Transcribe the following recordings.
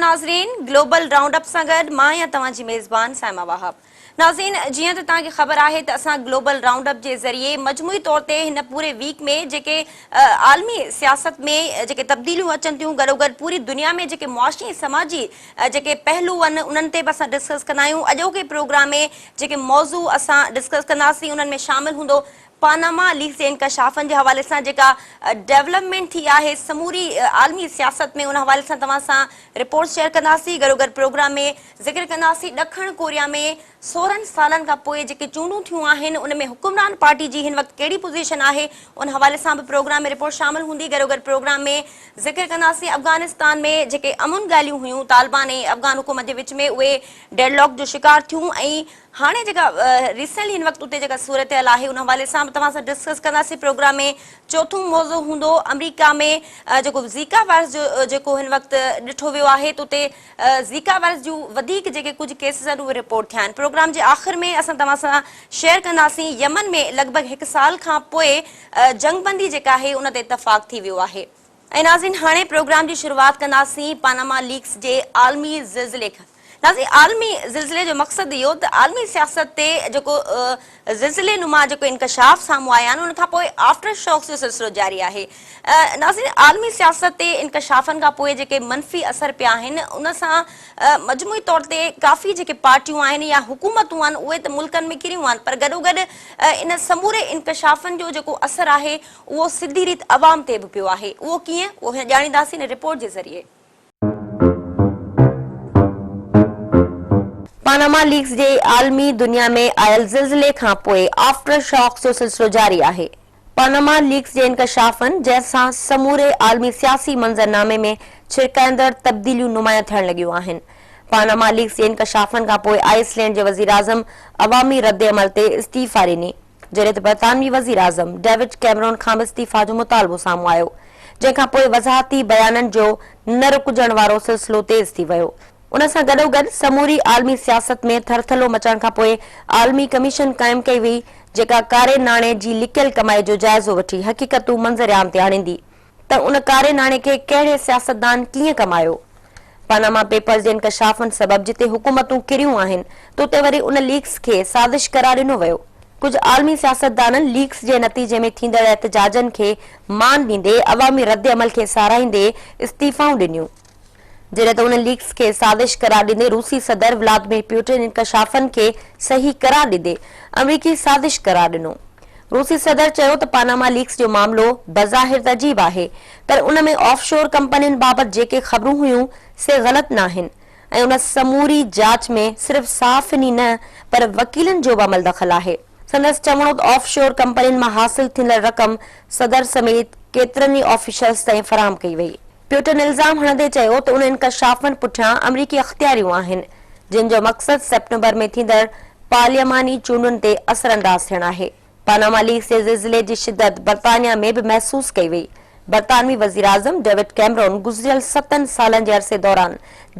ناظرين global round up سان گڏ مان آهيان توهان جي ميزبان صائمه وهاب ناظرين جيئن ته توهان کي خبر آهي ته اسان گلوبل رائونڊ اپ جي ذريعي مجموعي طور تي هن پوري ويڪ ۾ جيڪي عالمي سياست ۾ جيڪي تبديليون اچن ٿيون گڏوگڏ پوري دنيا ۾ جيڪي معاشي ۽ سماجي جيڪي پهلو آهن انهن تي به اسان ڊسڪس ڪندا آهيون اڄوڪي پروگرام ۾ جيڪي موضوع اسان ڊسڪس ڪنداسين انهن ۾ شامل هوندو پاناما ليڪس جي انڪشافن جي حوالي سان جيڪا ڊولپمينٽ ٿي آهي سموري عالمي سياست ۾ ان حوالي سان توهان سان رپورٽ شيئر ڪنداسين گڏوگڏ پروگرام ۾ ذڪر ڪنداسين ڏکڻ ڪوريا ۾ 16 سالن کان پوء جيڪي چونڊون ٿيون آهن ان ۾ حڪمران پارٽي جي هن وقت ڪهڙي پوزيشن آهي ان حوالي سان به پروگرام ۾ رپورٽ شامل هوندي گڏوگڏ پروگرام ۾ ذڪر ڪنداسين افغانستان ۾ جيڪي امن ڳالهيون هيون طالبان ۽ افغان حڪومت جي وچ ۾ اهي ڊيڊ لاڪ جو شڪار ٿيون ۽ هاڻي جيڪا ريسنٽلي هن وقت اتي جيڪا صورتحال آهي ان حوالي سان به توهان سان ڊسڪس ڪنداسين پروگرام ۾ چوٿون موضوع هوندو آمريڪا ۾ جيڪو زيڪا وائرس جو جيڪو هن وقت ڏٺو ويو آهي ته اتي زيڪا وائرس جون وڌيڪ جيڪي ڪجهه ڪيسز آهن اهي رپورٽ ٿيا آهن پروگرام جي آخر ۾ اسان توهان سان شيئر ڪنداسين يمن ۾ لڳ ڀڳ هڪ سال کان پوء جنگ بندي جيڪا آهي ان تي اتفاق ٿي ويو آهي. ۽ ناظرين هاڻي پروگرام جي شروعات ڪنداسين پاناما ليڪس جي عالمي زلزلي کان. ناظرين عالمي زلزلي جو مقصد اهو ته عالمي سياست تي جيڪو زلزلي نما جيڪو انڪشاف سامهون آيا آهن ان کان پوء آفٽر شاڪس جو سلسلو جاري آهي. ناظرين عالمي سياست تي انڪشافن کان پوء جيڪي منفي اثر پيا آهن ان سان مجموعي طور تي ڪافي جيڪي پارٽيون آهن يا حڪومتون آهن اهي ته ملڪن ۾ ڪريون آهن پر گڏوگڏ ان سموري انڪشافن جو جيڪو اثر آهي اهو سڌي ريت عوام تي به پيو آهي، اهو ڪيئن؟ اهو هن ڄاڻينداسين هن رپورٽ جي ذريعي. پاناما ليڪس جي عالمي دنيا ۾ آيل زلزلي کان پوء آفٽر شاڪس جو سلسلو جاري آهي. پاناما ليڪس جي انڪشافن جنهن سان سموري عالمي سياسي منظرنامي ۾ ڇرڪائيندڙ تبديليون نمايان ٿيڻ لڳيون آهن. پاناما ليڪس جي انڪشافن کان پوء آئس لينڊ جي وزيراعظم عوامي ردعمل تي استعيفا ڏني. جڏهن ته برطانوي وزيراعظم ڊيوڊ ڪيمرون کان به استعيفيٰ جو مطالبو سامهون آيو، جنهن کان پوء وضاحتي بيانن جو نه رڪجڻ وارو سلسلو تيز ٿي ويو. ان سان گڏوگڏ سموري عالمي سياست ۾ ٿرٿلو مچڻ کان پوء عالمي ڪميشن قائم ڪئي وئي، جيڪا ڪاري ناڻي جي لڪيل ڪمائي جو جائزو وٺي حقيقتون منظرعام تي آڻيندي. ته ان ڪاري ناڻي کي ڪهڙي سياستدان ڪيئن ڪمايو؟ پاناما پيپرز جي انڪشافن سبب جتي حڪومتون ڪريون آهن ته اتي وري ان ليڪس کي سازش قرار ڏنو ويو. ڪجهه عالمي سياستدانن ليڪس جي نتيجي ۾ ٿيندڙ احتجاجن کي مان ڏيندي عوامي ردعمل کي ساراهيندي استعيفائون ڏنيون. جڏهن ته ان ليڪس کي سازش قرار ڏيندي روسي صدر ولادمير پيوٽن انڪشافن کي صحيح قرار ڏيندي آمريڪي سازش قرار ڏنو. روسي صدر چيو ته پاناما ليڪس جو معاملو بظاهر ته عجيب آهي پر ان ۾ آف شور ڪمپنين بابت جيڪي خبرون هيون سي غلط ناهن ۽ ان سموري جاچ ۾ صرف صحافين ئي نه پر وڪيلن جو به عمل دخل آهي. سندس چوڻ هو ته آف شور ڪمپنين مان حاصل ٿيندڙ رقم صدر سميت ڪيترن ئي آفيشلز تائين فراهم ڪئي وئي. پيوٽن الزام هڻندي چيو ته ان انڪشافن پٺيان آمريڪي اختياريون آهن، جن جو مقصد سيپٽمبر ۾ ٿيندڙ پارلياماني چونڊن تي اثرانداز ٿيڻ آهي. پاناما ليڪس جي زلزلي جي شدت برطانيا ۾ به محسوس ڪئي وئي. برطانوي وزيراعظم ڊيوڊ ڪيمرون گذريل ستن سالن جي عرصي دوران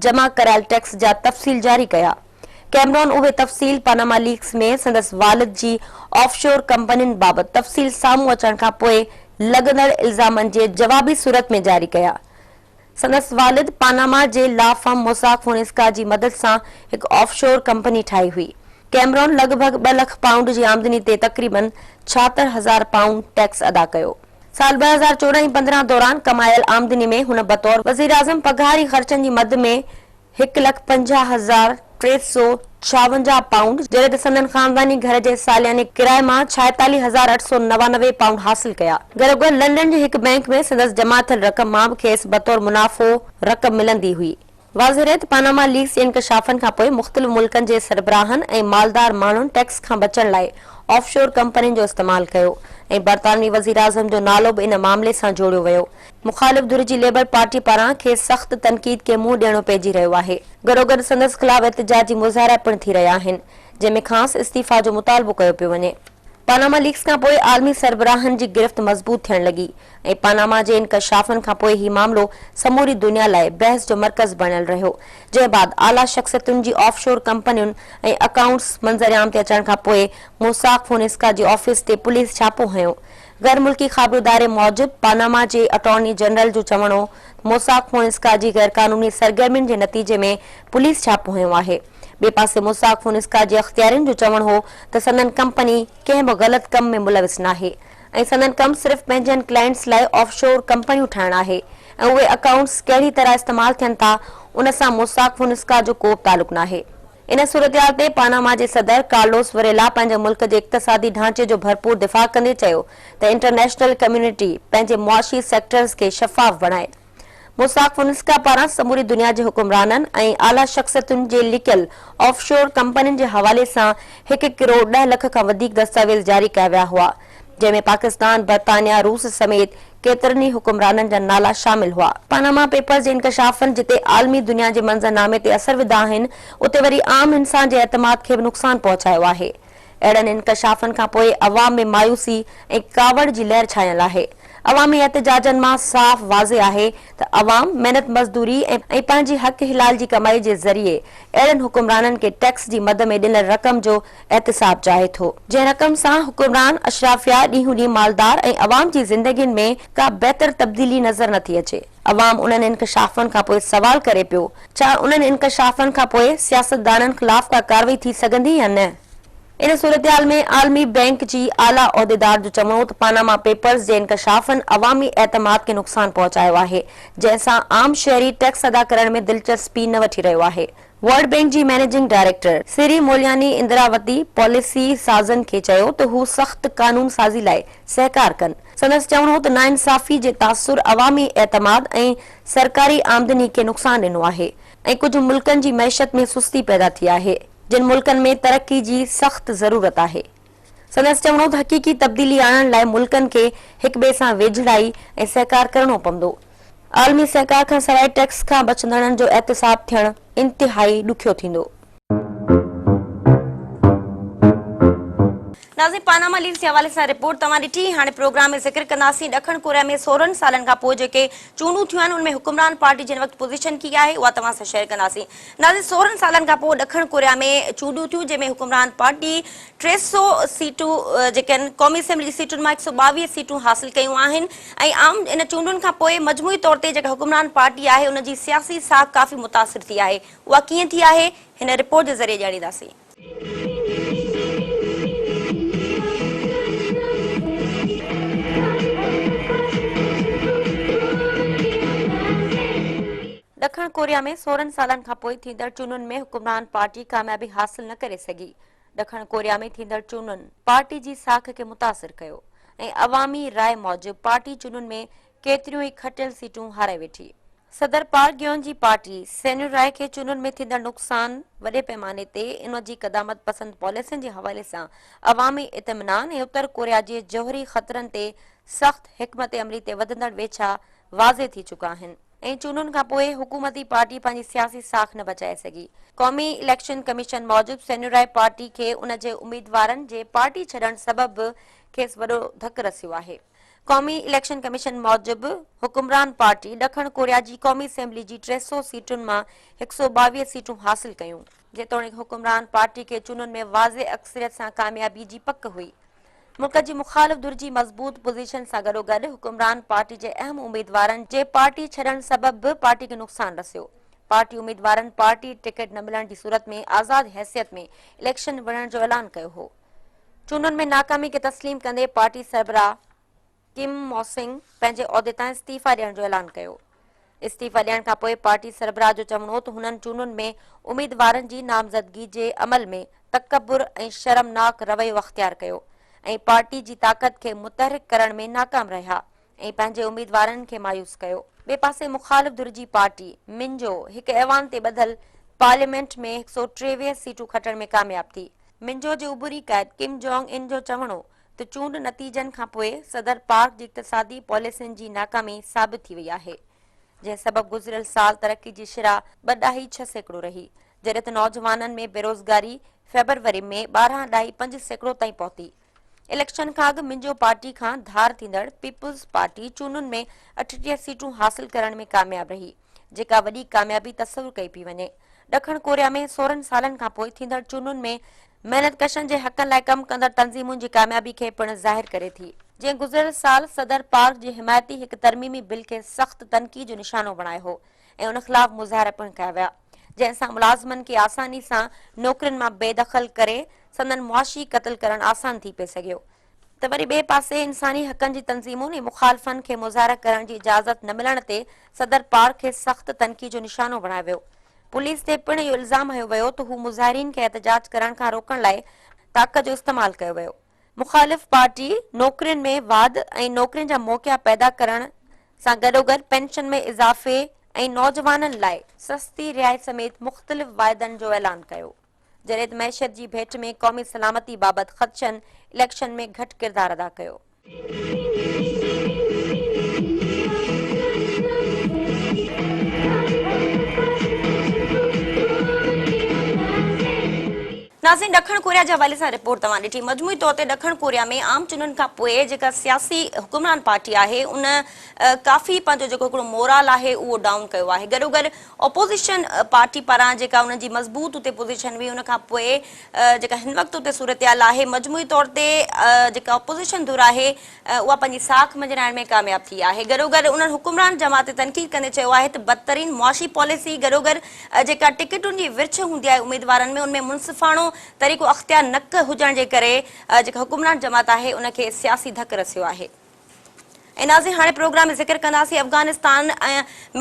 جمع ڪرايل ٽيڪس جا تفصيل جاري ڪيا. ڪيمرون اهي تفصيل پاناما ليڪس ۾ سندس والد جي آف شور ڪمپنين بابت تفصيل سامهون اچڻ کان پوء لڳندڙ الزامن جي جوابي صورت ۾ جاري ڪيا. سندس والد پاناما جي لا فرم موساڪ فونيسڪا جي مدد سان هڪ آف شور ڪمپني ٺاهي هئي. ڪيمرون لڳ ڀڳ ٻه لک پائونڊ جي آمدني تي تقريبن 76 هزار پائونڊ ٽيڪس ادا ڪيو. سال 2014 ۽ 15 دوران ڪمايل آمدني ۾ هن بطور وزيراعظم پگهاري خرچن جي مد ۾ 1,50,356 پائونڊ، جڏهن ته سندن خانداني گهر جي سالياني ڪرائي مان 46,899 پائونڊ حاصل ڪيا. گڏوگڏ لنڊن جي هڪ بئنڪ ۾ سندس جمع ٿيل رقم مان به کيس بطور منافعو رقم ملندي هئي. واضح رهي ته پاناما ليڪس جي انڪشافن کانپوء مختلف ملڪن جي سربراهن ۽ مالدار ماڻهن ٽيڪس کان بچڻ لاء آف شور ڪمپنين جو استعمال ڪيو ۽ برطانوي وزيراعظم جو نالو به ان معاملي سان جوڙيو ويو. مخالف ڌر جي ليبر پارٽي پاران کيس سخت تنقيد کي منهن ڏيڻو پئجي رهيو آهي. گڏوگڏ سندس خلاف احتجاجي مظاهرا پڻ ٿي رهيا آهن، جنهن ۾ کانئس استعيفيٰ جو مطالبو ڪيو پيو وڃي. پاناما ليڪس کان پوء عالمي سربراهن جي گرفت مضبوط ٿيڻ لڳي ۽ پاناما جي انڪشافن کان پوء هي معاملو سموري دنيا لاء بحث جو مرڪز بڻيل رهيو جنهن بعد اعليٰ شخصيتن جي آف شور ڪمپنين ۽ اڪائونٽس منظرعام تي اچڻ کان پوء موساڪ فونسڪا جي آفيس تي پوليس ڇاپو هنيو. غير ملڪي خابرو اداري موجب پاناما جي اٽارني جنرل جو چوڻ هو ته موساڪ فونسڪا جي غيرقانوني سرگرمين جي نتيجي ۾ پوليس ڇاپو هنيو آهي. ٻئي پاسي موساڪ فونسڪا جي اختيارين جو چوڻ هو ته سندن ڪمپني ڪنهن به غلط ڪم ۾ ملوث ناهي ۽ سندن ڪم صرف پنهنجن ڪلائنٽس لاء آف شور ڪمپنيون ٺاهڻ آهي ۽ اهي اڪائونٽس ڪهڙي طرح استعمال ٿين ٿا ان سان موساڪ فونسڪا جو ڪو به تعلق ناهي. ان صورتحال تي پاناما جي صدر ڪارلوس وريلا پنهنجي ملڪ جي اقتصادي ڍانچي جو ڀرپور دفاع ڪندي چيو ته انٽرنيشنل ڪميونٽي پنهنجي معاشي سيڪٽرز کي شفاف بڻائي. موساڪ فونسڪا پاران سموري دنيا جي حڪمرانن ۽ اعليٰ شخصيتن جي لڪيل آف شور ڪمپنين جي حوالي سان هڪ ڪروڙ ڏهه لک کان وڌيڪ دستاويز جاري ڪيا ويا هئا جنهن ۾ پاڪستان، برطانيا، روس سميت ڪيترن ئي حڪمرانن جا نالا شامل هئا. پاناما پيپرز جي انڪشافن جتي عالمي دنيا جي منظرنامي تي اثر وڌا آهن، اتي وري عام انسان جي اعتماد کي به نقصان پهچايو آهي. اهڙن انڪشافن کانپوء عوام ۾ مايوسي ۽ ڪاوڙ جي لهر ڇانيل آهي. عوامي احتجاجن مان صاف واضح آهي ته عوام محنت مزدوري ۽ پنهنجي حق حلال جي ڪمائي جي ذريعي اهڙن حڪمرانن کي ٽيڪس جي مد ۾ ڏنل رقم جو احتساب چاهي ٿو. جنهن رقم سان حڪمران اشرافيا ڏينهون ڏينهن مالدار ۽ عوام جي زندگين ۾ ڪا بهتر تبديلي نظر نٿي اچي. عوام انهن انڪشافن کانپوء سوال ڪري پيو، ڇا انهن انڪشافن کانپوء سياستدانن خلاف ڪا ڪارروائي ٿي سگهندي يا نه؟ ان صورتحال ۾ عالمي بئنڪ جي اعليٰ عهديدار جو چوڻ هو ته پاناما پيپرز جي انڪشافن عوامي اعتماد کي نقصان پهچايو آهي، جنهن سان عام شهري ٽيڪس ادا ڪرڻ ۾ دلچسپي نه وٺي رهيو آهي. ورلڊ بئنڪ جي managing director Sri Mulyani Indrawati policy سازن کي چيو ته هو سخت قانون سازي لاء سهڪار ڪن. سندس چوڻ هو ته ناانصافي جي تاثر عوامي اعتماد ۽ سرڪاري آمدني کي نقصان ڏنو آهي ۽ ڪجهه ملڪن جي معيشت ۾ سستي پيدا ٿي آهي. جن ملڪن ۾ ترقي جي سخت ضرورت آهي. سندس چوڻ هو ته حقيقي تبديلي آڻڻ لاء ملڪن کي هڪٻئي سان ويجهڙائي ۽ سهڪار ڪرڻو پوندو. عالمي سهڪار کانسواء ٽيڪس کان بچندڙن جو احتساب ٿيڻ انتهائي ڏکيو ٿيندو. ناظرين پاناما ليڪس جي حوالي سان رپورٽ توهان ڏٺي هاڻي پروگرام ۾ ذڪر ڪنداسين ڏکڻ ڪوريا ۾ 16 سالن کان پوء جيڪي چونڊون ٿيون آهن ان ۾ حڪمران پارٽي جنهن وقت پوزيشن ڪي آهي اها توهان سان شيئر ڪنداسين ناظرين 16 سالن کان پوء ڏکڻ ڪوريا ۾ چونڊون ٿيون جنهن ۾ حڪمران پارٽي 300 سيٽون جيڪي آهن قومي اسيمبلي جي سيٽن مان 122 سيٽون حاصل ڪيون آهن ۽ عام ان چونڊن کان پوء مجموعي طور تي جيڪا حڪمران پارٽي آهي ان جي سياسي ساک ڪافي متاثر ٿي آهي اها ڪيئن ٿي آهي هن رپورٽ جي ذريعي ڄاڻينداسين. ڏکڻ ڪوريا ۾ 16 سالن کانپوء ٿيندڙ چونڊن ۾ حڪمران پارٽي ڪاميابي حاصل نه ڪري سگهي. ڏکڻ ڪوريا ۾ ٿيندڙ چونڊن پارٽي جي ساک کي متاثر ڪيو ۽ عوامي راء موجب پارٽي چونڊن ۾ ڪيتريون ئي کٽيل سيٽون هارائي ويٺي. صدر پارڪ گيون جي پارٽي سينيورائي کي چونڊن ۾ ٿيندڙ نقصان وڏي پئماني تي ان جي قدامت پسند پاليسين جي حوالي سان عوامي اطمينان ۽ اتر ڪوريا جي جوهري خطرن تي سخت حڪمت عملي تي وڌندڙ ويڇا واضح ٿي چڪا آهن ۽ چونڊن کانپوء حڪومتي پارٽي پنهنجي سياسي ساک نه بچائي سگهي. قومي اليڪشن ڪميشن موجب سينيورائي پارٽي کي ان جي اميدوارن جي پارٽي ڇڏڻ سبب به کيس وڏو ڌڪ رسيو آهي. قومي اليڪشن ڪميشن موجب حڪمران پارٽي ڏکڻ ڪوريا جي قومي اسيمبلي جي 300 سيٽن مان 122 سيٽون حاصل ڪيون. جيتوڻيڪ حڪمران پارٽي کي چونڊن ۾ واضح اڪثريت سان ڪاميابي جي پڪ هئي. ملڪ جي مخالف ڌر جي مضبوط پوزيشن سان گڏوگڏ حڪمران پارٽي جي اهم اميدوارن جي پارٽي ڇڏڻ سبب به پارٽي کي نقصان رسيو. پارٽي اميدوارن پارٽي ٽڪيٽ نه ملڻ جي صورت ۾ آزاد حيثيت ۾ اليڪشن وڙهڻ جو اعلان ڪيو هو. چونڊن ۾ ناڪامي کي تسليم ڪندي پارٽي سربراهه ڪم موسنگ پنهنجي عهدي تان استعيفيٰ ڏيڻ جو اعلان ڪيو. استعيفيٰ ڏيڻ کانپوء پارٽي سربراهه جو چوڻ هو ته هنن چونڊن ۾ اميدوارن جي نامزدگي جي عمل ۾ تڪبر ۽ شرمناڪ رويو اختيار ڪيو ۽ پارٽي جي طاقت کي متحرڪ ڪرڻ ۾ ناڪام رهيا ۽ پنهنجي اميدوارن کي مايوس ڪيو. ٻئي پاسي مخالف ڌر جي پارٽي منجو هڪ ايوان تي ٻڌل پارليامينٽ ۾ 123 سيٽون کٽڻ ۾ ڪامياب ٿي. منجو جي عبوري قائد ڪم جونگ ان جو چوڻ هو ته چونڊ نتيجن کانپوء صدر پارڪ جي اقتصادي پاليسين جي ناڪامي ثابت ٿي وئي آهي، جنهن سبب گذريل سال ترقي جي شرح 2.6% رهي، جڏهن ته نوجوانن ۾ بيروزگاري فيبروري ۾ 12.5% تائين پهتي. اليڪشن کان اڳ منجو پارٽي کان ڌار ٿيندڙ پيپلز پارٽي چونڊن ۾ 38 سيٽون حاصل ڪرڻ ۾ ڪامياب رهي، جيڪا وڏي ڪاميابي تصور ڪئي پئي وڃي. ڏکڻ ڪوريا ۾ 16 سالن کانپوء ٿيندڙ چونڊن ۾ محنت ڪشن جي حقن لاء ڪم ڪندڙ تنظيمن جي ڪاميابي کي پڻ ظاهر ڪري ٿي، جنهن گذريل سال صدر پارڪ جي حمايتي هڪ ترميمي بل کي سخت تنقيد جو نشانو بڻايو هو ۽ ان خلاف مظاهرا پڻ ڪيا ويا، جنهن سان ملازمن کي آساني سان نوڪرين مان بي دخل ڪري سندن معاشي قتل ڪرڻ آسان ٿي پئي سگهيو ته وري ٻئي پاسي انساني حقن جي تنظيمن ۽ مخالفن کي مظاهرا ڪرڻ جي اجازت نه ملڻ تي صدر پارڪ کي سخت تنقيد جو نشانو بڻايو ويو. پوليس تي پڻ اهو الزام هنيو ويو ته هو مظاهرين کي احتجاج ڪرڻ کان روڪڻ لاء طاقت جو استعمال ڪيو ويو. مخالف پارٽي نوڪرين ۾ واڌ ۽ نوڪرين جا موقعا پيدا ڪرڻ سان گڏوگڏ پينشن ۾ اضافي ۽ نوجوانن لاء سستي رهائش سميت مختلف واعدن جو اعلان ڪيو. جڏهن ته معيشت جي ڀيٽ ۾ قومي سلامتي بابت خدشن اليڪشن ۾ گهٽ ڪردار ادا ڪيو. ناظرين ڏکڻ ڪوريا جي حوالي سان رپورٽ توهان ڏٺي مجموعي طور تي ڏکڻ ڪوريا ۾ عام چونڊن کان پوء جيڪا سياسي حڪمران پارٽي آهي ان ڪافي پنهنجو جيڪو هڪڙو مورال آهي اهو ڊائون ڪيو آهي گڏوگڏ اپوزيشن پارٽي پاران جيڪا انهن جي مضبوط اتي پوزيشن هئي ان کان پوء جيڪا هن وقت اتي صورتحال آهي مجموعي طور تي جيڪا اپوزيشن ڌر آهي اها پنهنجي ساک مڃرائڻ ۾ ڪامياب ٿي آهي گڏوگڏ انهن حڪمران جماعت تي تنقيد ڪندي چيو آهي ته بدترين معاشي پاليسي گڏوگڏ جيڪا ٽڪيٽن جي ورڇ هوندي آهي اميدوارن ۾ ان ۾ منصفاڻو طريقو اختيار نه هجڻ جي ڪري جيڪا حڪمران جماعت آهي ان کي سياسي ڌڪ رسيو آهي. ۽ ناظرين هاڻي پروگرام ۾ ذڪر ڪنداسين افغانستان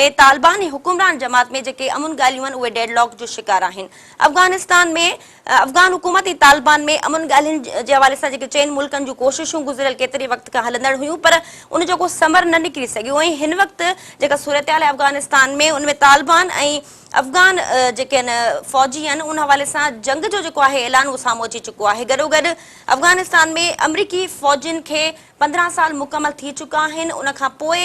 ۾ طالبان ۽ حڪمران جماعت ۾ جيڪي امن ڳالهيون آهن اهي ڊيڊ لاڪ جو شڪار آهن افغانستان ۾ افغان حڪومت ۽ طالبان ۾ امن ڳالهين جي حوالي سان جيڪي چئن ملڪن جون ڪوششون گذريل ڪيتري وقت کان هلندڙ هيون پر ان جو ڪو ثمر نه نڪري سگهيو ۽ هن وقت جيڪا صورتحال آهي افغانستان ۾ ان ۾ طالبان ۽ افغان جيڪي آهن فوجي آهن ان حوالي سان جنگ جو جيڪو آهي اعلان اهو سامهون اچي چڪو آهي گڏوگڏ افغانستان ۾ آمريڪي فوجين کي 15 سال مڪمل ٿي چڪا آهن ان کان پوء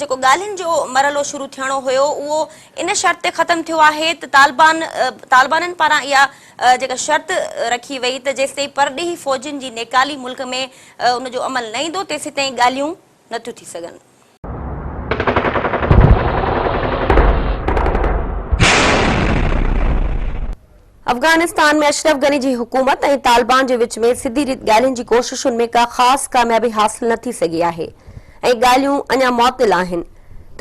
جيڪو ڳالهين جو مرحلو شروع ٿيڻو هيو اهو ان شرط تي ختم ٿيو آهي ته طالبان طالبانن پاران اها جيڪا شرط رکي وئي ته جيستائين پرڏيهي فوجين جي نيڪالي ملڪ ۾ ان جو عمل نه ايندو تيسيتائين ڳالهيون نٿيون ٿي سگهن. افغانستان ۾ اشرف غني جي حڪومت ۽ طالبان جي وچ ۾ سڌي ريت ڳالهين جي ڪوششن ۾ ڪا خاص ڪاميابي حاصل نه ٿي سگهي آهي ۽ ڳالهيون اڃا معطل آهن.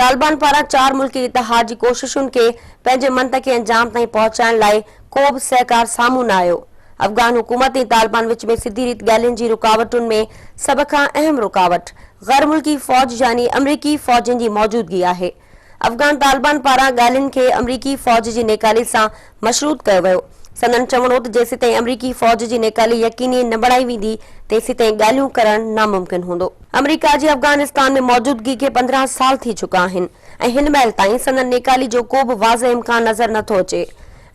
طالبان پاران چار ملڪي اتحاد جي ڪوششن کي پنهنجي منطقي انجام تائين پهچائڻ لاء ڪو به سهڪار سامهون نه آيو. افغان حڪومت ۽ طالبان وچ ۾ سڌي ريت ڳالهين جي رڪاوٽن ۾ سڀ کان اهم رڪاوٽ غير ملڪي فوج يعني آمريڪي فوجين جي موجودگي آهي. افغان طالبان پاران ڳالهين کي آمريڪي فوج جي نيڪالي سان مشروط ڪيو ويو. سندن چوڻ هو ته جيسيتائين آمريڪي فوج جي نيڪالي يقيني نه بڻائي ويندي تيسيتائين ڳالهيون ڪرڻ ناممڪن هوندو. آمريڪا جي افغانستان ۾ موجودگي کي 15 سال ٿي چڪا آهن ۽ هن مهل تائين سندن نيڪالي جو ڪو به واضح امڪان نظر نه ٿو اچي.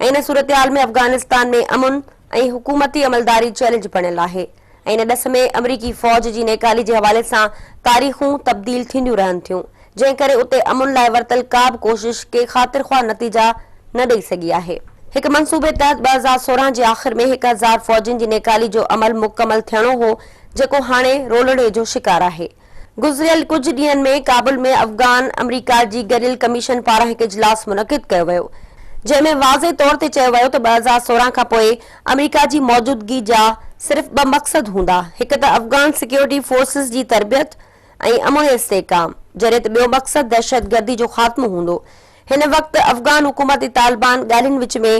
۽ ان صورتحال ۾ افغانستان ۾ امن ۽ حڪومتي عملداري چئلينج بڻيل آهي ۽ ان ڏس ۾ آمريڪي فوج جي نيڪالي جي حوالي سان تاريخون تبديل ٿينديون رهن ٿيون جنهن ڪري اتي امن لاء ورتل ڪا به ڪوشش ڪي خاطر خواه نتيجا نه ڏئي سگهي آهي. هڪ منصوبي تحت 2016 جي آخر ۾ 1000 فوجين جي نيڪالي جو عمل مڪمل ٿيڻو هو جيڪو هاڻي رولڙي جو شڪار آهي. گذريل ڪجهه ڏينهن ۾ ڪابل ۾ افغان آمريڪا جي گڏيل ڪميشن پاران هڪ اجلاس منعقد ڪيو ويو جنهن ۾ واضح طور تي چيو ويو ته 2016 کان پوء آمريڪا جي موجودگي جا صرف ٻه مقصد هوندا هڪ ته افغان سيڪيورٽي فورسز جي تربيت ۽ امن استحڪام جڏهن ته ٻيو مقصد دهشتگردي جو خاتمو هوندو هن وقت افغان حڪومت ۽ طالبان ڳالهين وچ ۾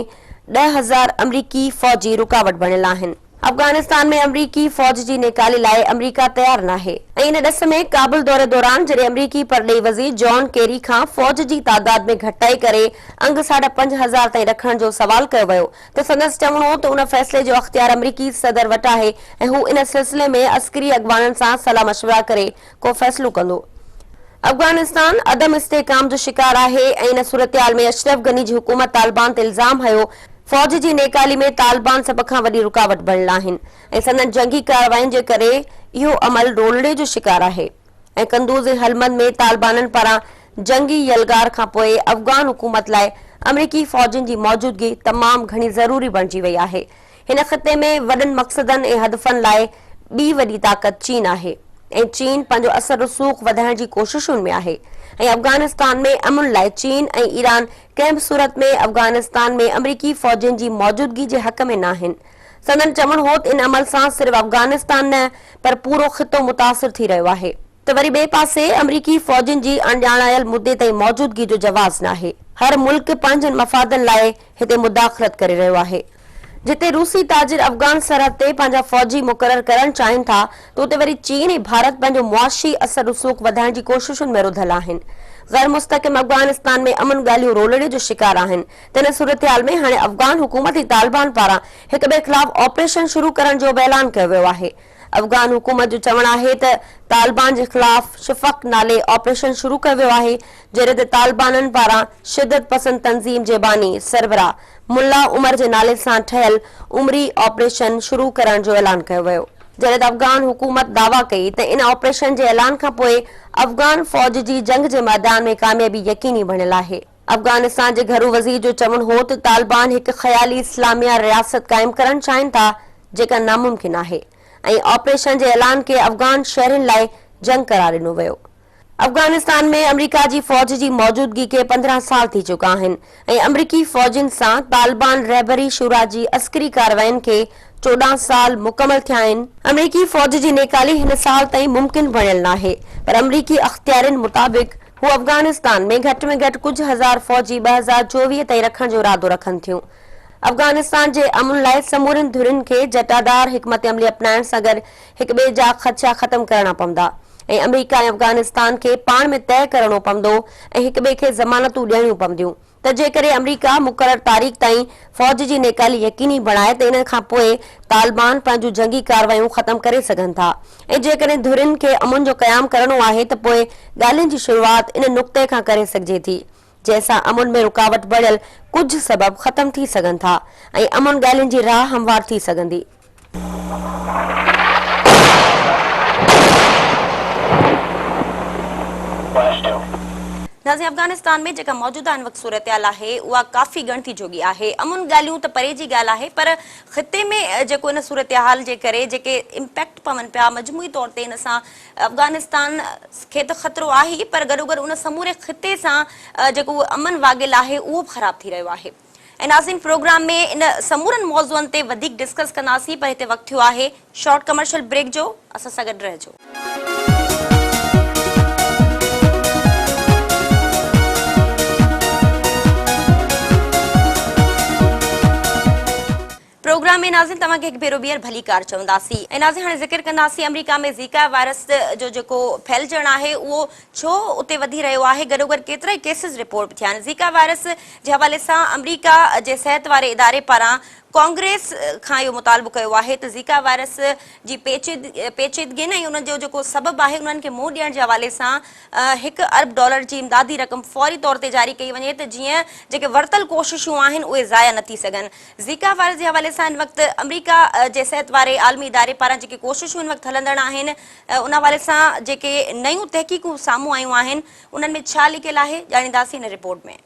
10,000 آمريڪي فوجي رڪاوٽ بڻيل آهن. افغانستان ۾ آمريڪي فوج جي نيڪالي لاء آمريڪا تيار ناهي ۽ ان ڏس ۾ ڪابل دوري دوران جڏهن آمريڪي پرڏيهي وزير جان ڪيري کان فوج جي تعداد ۾ گهٽتائي ڪري انگ ساڍا پنج هزار تائين رکڻ جو سوال ڪيو ويو ته سندس چوڻ هو ته ان فيصلي جو اختيار آمريڪي صدر وٽ آهي ۽ هو ان سلسلي ۾ عسڪري اڳواڻن سان صلاح مشورا ڪري ڪو فيصلو ڪندو. افغانستان عدم استحڪام جو شڪار آهي ۽ ان صورتحال ۾ اشرف غني جي حڪومت طالبان تي الزام هنيو، فوج جي نيڪالي ۾ طالبان سڀ کان وڏي رڪاوٽ بڻيل آهن ۽ سندن جنگي ڪاررواين جي ڪري اهو عمل رولڙي جو شڪار آهي ۽ قندوز ۽ هلمند ۾ طالبانن پاران جنگي يلغار کانپوء افغان حڪومت لاء آمريڪي فوجين جي موجودگي تمام گهڻي ضروري بڻجي وئي آهي. هن خطي ۾ وڏن مقصدن ۽ هدفن لاء ٻي وڏي طاقت چين آهي ۽ چين پنهنجو اثر رسوخ وڌائڻ جي ڪوششن ۾ آهي ۽ افغانستان ۾ امن لاء چين ۽ ايران ڪنهن به صورت ۾ افغانستان ۾ آمريڪي فوجين جي موجودگي جي حق ۾ ناهن. سندن چوڻ هو ته ان عمل سان صرف افغانستان نه پر پورو خطو متاثر ٿي رهيو آهي. ته وري ٻئي پاسي آمريڪي فوجين جي اڻڄاڻايل مدي تائين موجودگي جو جواز ناهي. هر ملڪ پنهنجن مفادن لاء هتي مداخلت ڪري رهيو آهي. جتي روسي تاجر افغان سرحد تي پنهنجا فوجي مقرر ڪرڻ چاهين ٿا ته اتي وري چين ۽ ڀارت پنهنجو معاشي اثر رسوخ وڌائڻ جي ڪوششن ۾ رڌل آهن. غير مستحڪم افغانستان ۾ امن ڳالهيون رولڙي جو شڪار آهن. تنهن صورتحال ۾ هاڻي افغان حڪومت ۽ طالبان پاران هڪ ٻئي خلاف آپريشن شروع ڪرڻ جو به اعلان ڪيو ويو آهي. افغان حڪومت جو چوڻ آهي ته طالبان جي خلاف شفق نالي آپريشن شروع ڪيو ويو آهي، جڏهن ته طالبانن پاران شدت پسند تنظيم جي باني سربراهه ملا عمر جي نالي سان ٺهيل عمري آپريشن شروع ڪرڻ جو اعلان ڪيو ويو. جڏهن ته افغان حڪومت دعويٰ ڪئي ته ان آپريشن جي اعلان کانپوء افغان فوج جي جنگ جي ميدان ۾ ڪاميابي يقيني بڻيل آهي. افغانستان جي گهرو وزير جو چوڻ هو ته طالبان هڪ خيالي اسلاميه رياست قائم ڪرڻ چاهين ٿا جيڪا ناممڪن آهي ۽ آپريشن جي اعلان کي افغان شهرين لاء جنگ قرار ڏنو ويو. افغانستان ۾ آمريڪا جي فوج جي موجودگي کي 15 سال ٿي چڪا آهن ۽ آمريڪي فوجين سان طالبان رهبري شورا جي عسڪري ڪاررواين کي 14 سال مڪمل ٿيا آهن. آمريڪي فوج جي نيڪالي هن سال تائين ممڪن بڻيل ناهي پر آمريڪي اختيارين مطابق هو افغانستان ۾ گهٽ ۾ گهٽ ڪجهه هزار فوجي 2024 تائين رکڻ جو ارادو رکن ٿيون. افغانستان جي امن لاء سمورين ڌرين کي جٽادار حڪمت عملي اپنائڻ سان گڏ هڪ ٻئي جا خدشا ختم ڪرڻا پوندا ۽ آمريڪا ۽ افغانستان کي پاڻ ۾ طئي ڪرڻو پوندو ۽ هڪ ٻئي کي ضمانتون ڏيڻيون پونديون ته جيڪڏهن آمريڪا مقرر تاريخ تائين فوج جي نيڪالي يقيني بڻائي ته ان کان پوء طالبان پنهنجون جنگي ڪارروايون ختم ڪري سگهن ٿا ۽ جيڪڏهن ڌرين کي امن جو قيام ڪرڻو آهي ته پوء ڳالهين جي شروعات ان نقطي کان ڪري سگهجي ٿي جنهن سان امن ۾ رڪاوٽ بڻيل ڪجهه سبب ختم ٿي سگهن ٿا ۽ امن ڳالهين جي راهه هموار ٿي سگهندي. ناظرين افغانستان ۾ جيڪا موجوده هن وقت صورتحال آهي اها ڪافي ڳڻتي جوڳي آهي امن ڳالهيون ته پري جي ڳالهه آهي پر خطي ۾ جيڪو ان صورتحال جي ڪري جيڪي امپيڪٽ پون پيا مجموعي طور تي ان سان افغانستان کي ته خطرو آهي ئي پر گڏوگڏ ان سموري خطي سان جيڪو امن واڳيل آهي اهو به خراب ٿي رهيو آهي. ۽ ناظرين پروگرام ۾ ان سمورن موضوعن تي وڌيڪ ڊسڪس ڪنداسين پر هتي وقت ٿيو آهي شارٽ ڪمرشل بريڪ جو اسان سان گڏ رهجو. پروگرام ۾ ناظرين توهان کي هڪ ڀيرو ٻيهر ڀليڪار چونداسين ۽ ناظرين هاڻي ذڪر ڪنداسين آمريڪا ۾ زيڪا وائرس جو جيڪو ڦهلجڻ آهي اهو ڇو اتي وڌي رهيو آهي گڏوگڏ ڪيترائي ڪيسز رپورٽ به ٿيا آهن زيڪا وائرس جي حوالي سان آمريڪا جي صحت واري اداري پاران ڪانگريس کان اهو مطالبو ڪيو آهي ته زيڪا وائرس جي پيچيدگين ۽ ان جو جيڪو سبب آهي انهن کي منهن ڏيڻ جي حوالي سان هڪ ارب ڊالر جي امدادي رقم فوري طور تي جاري ڪئي وڃي ته جيئن جيڪي ورتل ڪوششون آهن اهي ضايع نه ٿي سگهن. زيڪا وائرس جي حوالي سان هن وقت آمريڪا جي صحت واري عالمي اداري پاران جيڪي ڪوششون هن وقت هلندڙ آهن ان حوالي سان جيڪي نيون تحقيقون سامهون آيون آهن انهن ۾ ڇا لڪيل آهي ڄاڻينداسين هن رپورٽ ۾.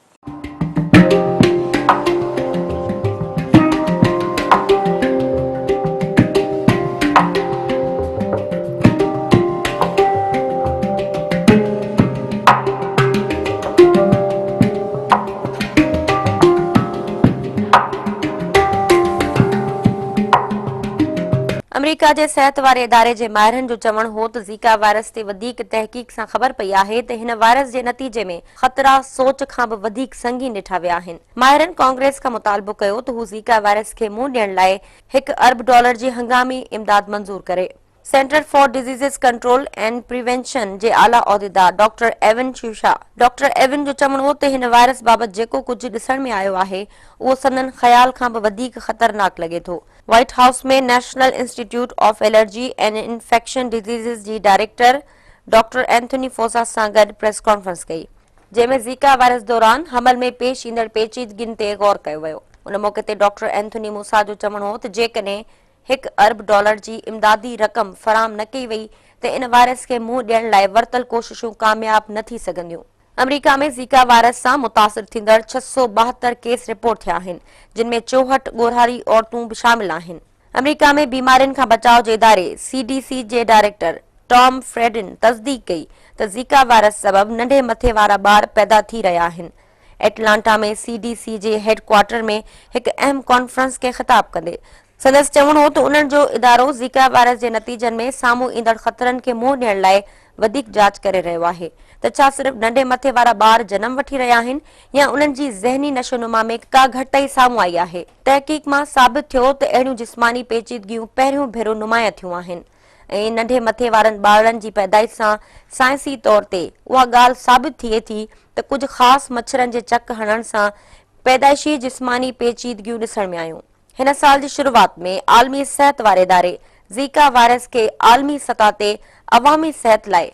آمريڪا جي صحت واري اداري جي ماهرن جو چوڻ هو ته زيڪا وائرس تي وڌيڪ تحقيق سان خبر پئي آهي ته هن وائرس جي نتيجي ۾ خطرا سوچ کان به وڌيڪ سنگين ڏٺا ويا آهن. ماهرن ڪانگريس کان مطالبو ڪيو ته هو زيڪا وائرس کي منهن ڏيڻ لاء هڪ ارب ڊالر جي هنگامي امداد منظور ڪري. Centre for diseases control and prevention جي اعليٰ عهديدار ڊاڪٽر ايون شيوشا ڊاڪٽر ايون جو چوڻ هو ته هن وائرس بابت جيڪو ڪجهه ڏسڻ ۾ آيو آهي اهو سندن خيال کان به وڌيڪ خطرناڪ لڳي ٿو. White House ۾ National Institute of Allergy and Infection Diseases جي ڊائريڪٽر ڊاڪٽر اينٿوني فوسا سان گڏ پريس ڪانفرنس ڪئي، جنهن ۾ زيڪا وائرس دوران حمل ۾ پيش ايندڙ پيچيدگين تي غور ڪيو ويو. ان موقعي تي ڊاڪٽر اينٿوني موسا جو چوڻ هو ته جيڪڏهن هڪ ارب ڊالر جي امدادي رقم فراهم نه ڪئي وئي ته ان وائرس کي منهن ڏيڻ لاء ورتل ڪوششون ڪامياب نه ٿي سگهنديون. آمريڪا ۾ زيڪا وائرس سان متاثر ٿيندڙ 672 ڪيس رپورٽ ٿيا آهن، جن ۾ 64 ڳورهاري عورتون به شامل آهن. آمريڪا ۾ بيمارين کان بچاء جي اداري، سي ڊي سي، جي ڊائريڪٽر ٽام فريڊن تصديق ڪئي ته زيڪا وائرس سبب ننڍي مٿي وارا ٻار پيدا ٿي رهيا آهن. ايٽلانٽا ۾ سي ڊي سي جي هيڊ ڪوارٽر ۾ هڪ اهم ڪانفرنس کي خطاب ڪندي سندس چوڻ هو ته انهن جو ادارو زيڪا وائرس جي نتيجن ۾ سامهون ايندڙ خطرن کي منهن ڏيڻ لاء وڌيڪ جاچ ڪري رهيو آهي ته ڇا صرف ننڍي مٿي وارا ٻار جنم وٺي رهيا آهن يا انهن جي ذهني نشونما ۾ ڪا گهٽتائي سامهون آئي آهي. تحقيق مان ثابت ٿيو ته اهڙيون جسماني پيچيدگيون پهريون ڀيرو نمايان ٿيون آهن ۽ ننڍي مٿي وارن ٻارڙن جي پيدائش سان سائنسي طور تي اها ڳالهه ثابت ٿئي ٿي ته ڪجهه خاص مڇرن جي چڪ هڻڻ سان پيدائشي جسماني پيچيدگيون ڏسڻ ۾ آيون. هن سال جي شروعات ۾ عالمي صحت واري اداري زيڪا وائرس کي عالمي سطح تي عوامي صحت لاء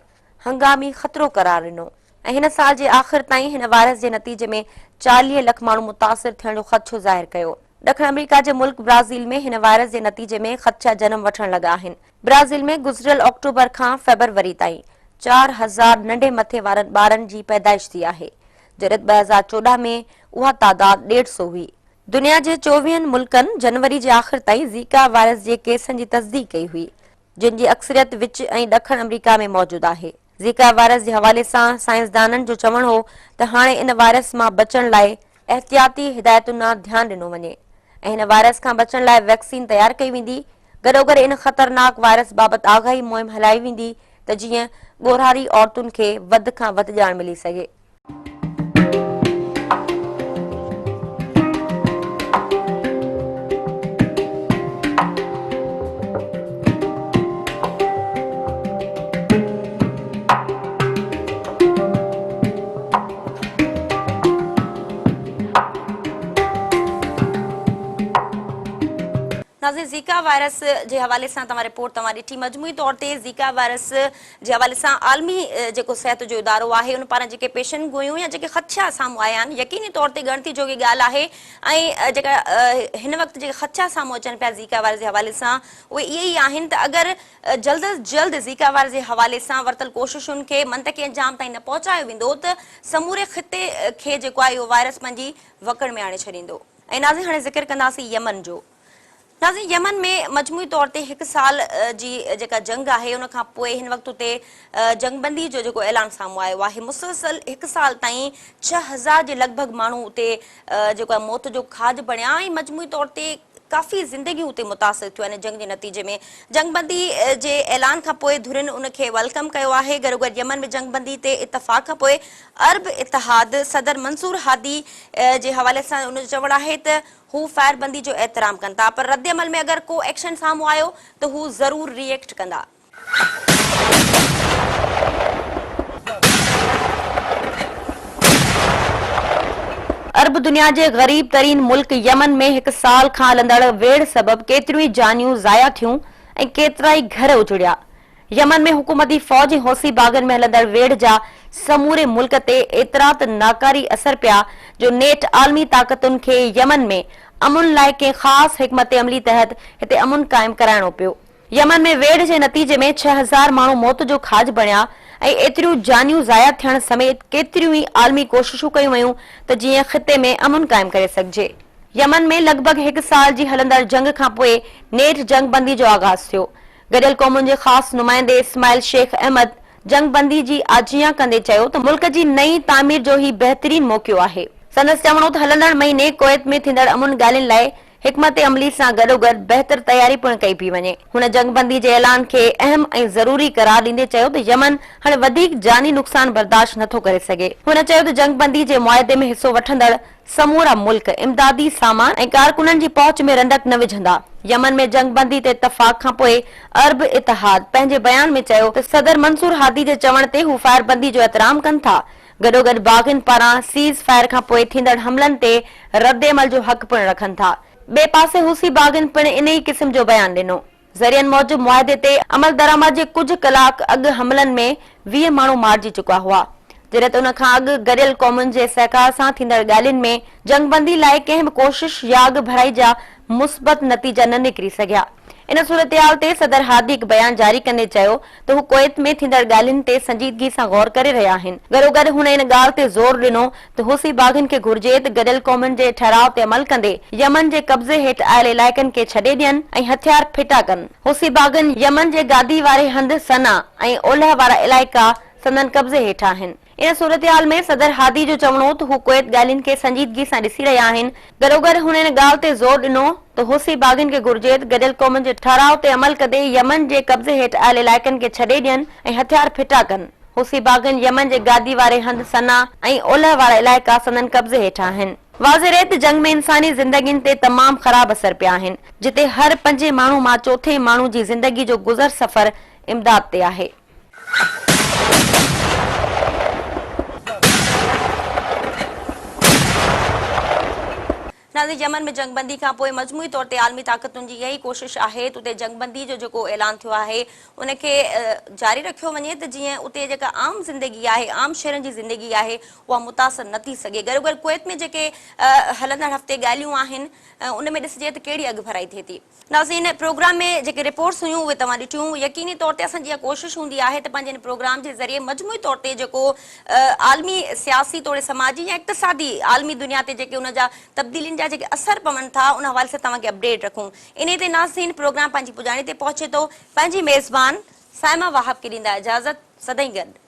هنگامي خطرو قرار ڏنو ۽ هن سال جي آخر تائين هن وائرس جي نتيجي ۾ 40 لک ماڻهو متاثر ٿيڻ جو خدشو ظاهر ڪيو. ڏکڻ آمريڪا جي ملڪ برازيل ۾ هن وائرس جي نتيجي ۾ خدشا جنم وٺڻ لڳا آهن. برازيل ۾ گذريل آڪٽوبر کان فيبروري تائين 4000 ننڍي مٿي وارن ٻارن جي پيدائش ٿي آهي، جڏهن ته 2014 ۾ اها تعداد ڏيڍ سو هئي. دنيا جي چوويهن ملڪن جنوري جي آخر تائين زيڪا وائرس جي ڪيسن جي تصديق ڪئي هئي، جن جي اڪثريت وچ ۽ ڏکڻ آمريڪا ۾ موجود آهي. زيڪا وائرس جي حوالي سان سائنسدانن جو چوڻ هو ته هاڻي ان وائرس مان بچڻ لاء احتياطي هدايتن ڏانهن ڌيان ڏنو وڃي ۽ هن وائرس کان بچڻ لاء ويڪسين تيار ڪئي ويندي، گڏوگڏ ان خطرناڪ وائرس بابت آگاهي مهم هلائي ويندي ته جيئن ڳورهاري عورتن کي وڌ کان وڌ ڄاڻ ملي سگهي. ناظرين زيڪا وائرس جي حوالي سان توهان رپورٽ توهان ڏٺي مجموعي طور تي زيڪا وائرس جي حوالي سان عالمي جيڪو صحت جو ادارو آهي ان پاران جيڪي پيشن گويون يا جيڪي خدشا سامهون آيا آهن يقيني طور تي ڳڻتي جوڳي ڳالهه آهي ۽ جيڪا هن وقت جيڪي خدشا سامهون اچن پيا زيڪا وائرس جي حوالي سان اهي اهي ئي آهن ته اگر جلد از جلد زيڪا وائرس جي حوالي سان ورتل ڪوششن کي منطقي انجام تائين نه پهچايو ويندو ته سموري خطي کي جيڪو آهي اهو وائرس پنهنجي وڪڙ ۾ آڻي ڇڏيندو. ۽ ناظرين هاڻي ذڪر ڪنداسين يمن جو. ناظرين يمن ۾ مجموعي طور تي هڪ سال جي جيڪا جنگ آهي ان کان پوء هن وقت اتي جنگبندي جو جيڪو اعلان سامهون آيو آهي مسلسل هڪ سال تائين 6000 جي لڳ ڀڳ ماڻهو اتي جيڪو آهي موت جو کاڄ بڻيا ۽ مجموعي طور تي ڪافي زندگيون اتي متاثر ٿيون آهن جنگ جي نتيجي ۾ جنگبندي جي اعلان کان پوء ڌرين ان کي welcome ڪيو آهي گڏوگڏ يمن ۾ جنگبندي تي اتفاق کان پوء عرب اتحاد صدر منصور هادي جي حوالي سان ان جو چوڻ آهي ته هو فائر بندي جو احترام ڪن ٿا پر ردعمل ۾ اگر ڪو ايڪشن سامهون آيو ته هو ضرور ري ايڪٽ ڪندا. عرب دنيا جي غريب ترين ملڪ يمن ۾ هڪ سال کان هلندڙ ويڙهه سبب ڪيتريون ئي جانيون ضايع ٿيون ۽ ڪيترائي گهر اجڙيا. يمن ۾ حڪومتي فوج ۽ حوثي باغين ۾ هلندڙ ويڙهه جا سموري ملڪ تي ايترا ته ناڪاري اثر پيا جو نيٺ عالمي طاقتن کي يمن ۾ امن لاء ڪنهن خاص حڪمت عملي تحت هتي امن قائم ڪرائڻو پيو. يمن ۾ ويڙهه جي نتيجي ۾ 6000 ماڻهو موت جو کاڄ بڻيا ۽ ايتريون جانيون ضايع ٿيڻ سميت ڪيتريون ئي عالمي ڪوششون ڪيون ويون ته جيئن خطي ۾ امن قائم ڪري سگهجي. يمن ۾ لڳ ڀڳ هڪ سال جي هلندڙ جنگ کانپوء نيٺ جنگ بندي جو آغاز ٿيو. گڏيل قومن جي خاص نمائندي اسماعيل شيخ احمد جنگ بندي جي آجيان ڪندي چيو ته ملڪ جي نئين تعمير جو هي بهترين موقعو آهي. سندس چوڻ هو ته هلندڙ مهيني ڪويت ۾ ٿيندڙ امن ڳالهين لاء حڪمت عملي سان گڏوگڏ بهتر تياري پڻ ڪئي پئي وڃي. هن جنگ بندي جي اعلان کي اهم ۽ ضروري قرار ڏيندي چيو ته يمن هاڻي وڌيڪ جاني نقصان برداشت نٿو ڪري سگهي. هن چيو ته جنگ بندي جي معاهدي ۾ حصو وٺندڙ سمورا ملڪ امدادي سامان ۽ ڪارڪنن جي پهچ ۾ رنڊڪ نه وجهندا. يمن ۾ جنگ بندي تي اتفاق کانپوء عرب اتحاد پنهنجي بيان ۾ چيو ته صدر منصور هادي جي چوڻ تي هو فائر بندي جو احترام ڪن ٿا، گڏوگڏ باغين پاران سيز فائر کانپوء ٿيندڙ حملن تي ردعمل جو حق پڻ رکن ٿا. ٻئي پاسي حوثي باغين پڻ انهي قسم جو بيان ڏنو. ذريعن موجب معاهدي تي عملدرآمد جي ڪجهه ڪلاڪ اڳ حملن ۾ 20 ماڻهو مارجي چڪا هئا، جڏهن ته ان کان اڳ گڏيل قومن جي سهڪار سان ٿيندڙ ڳالهين ۾ جنگبندي لاء ڪنهن به ڪوشش يا اڳڀرائي جا مثبت نتيجا نه نڪري سگهيا. ان صورتحال تي صدر هادي هڪ بيان جاري ڪندي چيو ته هو ڪويت ۾ ٿيندڙ ڳالهين تي سنجيدگي سان غور ڪري رهيا آهن. گڏوگڏ هن ان ڳالهه تي زور ڏنو ته حوثي باغين کي گهرجي ته گڏيل قومن جي ٺهراء تي عمل ڪندي يمن جي قبضي هيٺ آيل علائقن کي ڇڏي ڏين ۽ هٿيار ڦٽا ڪن. حوثي باغين يمن جي گادي واري هنڌ صنعا ۽ اولهه وارا علائقا سندن قبضي هيٺ آهن. ان صورتحال ۾ صدر هادي جو چوڻ هو ته هو ڪويت ڳالهين کي سنجيدگي سان ڏسي رهيا آهن، گڏوگڏ هن ان ڳالهه تي زور ڏنو ته حوثي باغين کي گهرجي ته گڏيل قومن جي ٺهراء تي عمل ڪندي يمن جي قبضي هيٺ آيل علائقن کي ڇڏي ڏين ۽ هٿيار ڦٽا ڪن. حوثي باغين يمن جي گادي واري هنڌ صنعا ۽ اولهه وارا علائقا سندن قبضي هيٺ آهن. واضح رهي ته جنگ ۾ انساني زندگين تي تمام خراب اثر پيا آهن، جتي هر پنجين ماڻهو مان چوٿين ماڻهو جي زندگي جو گذر سفر امداد تي آهي. ناظرين يمن ۾ جنگ بندي کان پوء مجموعي طور تي عالمي طاقتن جي اها ئي ڪوشش آهي ته اتي جنگ بندي جو جيڪو اعلان ٿيو آهي ان کي جاري رکيو وڃي ته جيئن اتي جيڪا عام زندگي آهي عام شهرين جي زندگي آهي اها متاثر نه ٿي سگهي گڏوگڏ ڪويت ۾ جيڪي هلندڙ هفتي ڳالهيون آهن ان ۾ ڏسجي ته ڪهڙي اڳڀرائي ٿئي ٿي. ناظرين پروگرام ۾ جيڪي رپورٽس هيون اهي توهان ڏٺيون يقيني طور تي اسان جي اها ڪوشش هوندي آهي ته پنهنجي ان پروگرام جي ذريعي مجموعي طور تي جيڪو عالمي سياسي توڙي سماجي يا اقتصادي عالمي دنيا تي جيڪي ان جا تبديلين جا جيڪي اثر پون ٿا ان حوالي سان توهان کي اپڊيٽ رکون انهي تي ناظرين پروگرام پنهنجي پڄاڻي تي پهچي ٿو پنهنجي ميزبان صائمه وهاب کي ڏيندا اجازت سدائين گڏ.